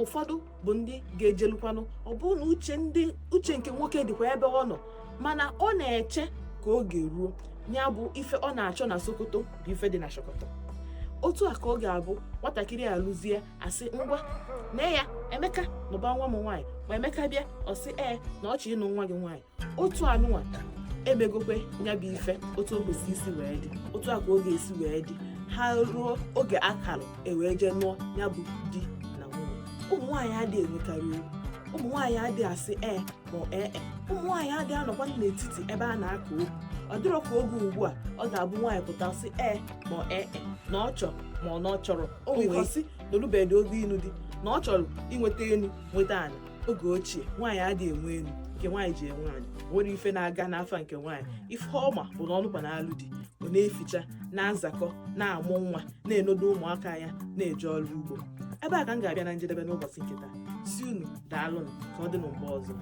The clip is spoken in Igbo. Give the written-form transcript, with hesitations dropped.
Ụfọdụ bụ ndị ga-ejelukwanụ, ọ bụrụ na uche ndị uche nke nwoke dịkwa ebe ọ nọ, mana ọ na-eche ka oge ruo. Ya bụ ife ọ na-achọ na Sokoto bụ ife dị na Sokoto. Otu a ka ọ ga-abụ nwatakịrị alụzie, asị, "Ngwa, nee ya, Emeka, nụba nwa m nwaanyị." Ma Emeka bịa, ọ sị ee, na ọ chọ ịnụ nwa gị nwaanyị. Otu anụnwa emegokwe ya bụ ife otu o kwesị isi wee dị, otu a ka ọ ga-esi wee dị. Ha ruo oge akalụ, ewee jee nụọ ya bụ di na nwunye. Ụmụ nwaanyị adịghị enwekarị okwu, ụmụ nwaanyị adịghị asị ee ma ee e. Ụmụ nwaanyị adịghị anọkwa n'etiti ebe a na-aka okwu. Ọ dịrọ ka oge ugbu a ọ ga-abụ nwaanyị pụta sị ee ma ee e, na ọ chọ ma ọ na ọ chọrọ. O nwere ike sị na olubeghị oge ịnụ di, na ọ chọrọ inweta enu, nweta ana. Oge ochie, nwaanyị adịghị enwe enu nke nwaanyị ji enwe anyị. Nwere ife na-aga n'afa nke nwaanyị. Ife ọma bụ na ọnụkwa na-alụ di, ọ na-eficha, na-azakọ, na-amụ nwa, na-enodo ụmụaka ya, na-eje ọrụ ugbo. Ebe a ka m ga-abịa na njedebe n'ụbọchị nke taa. Si unu daalụnụ, ka ọ dị na mgbe ọzọ.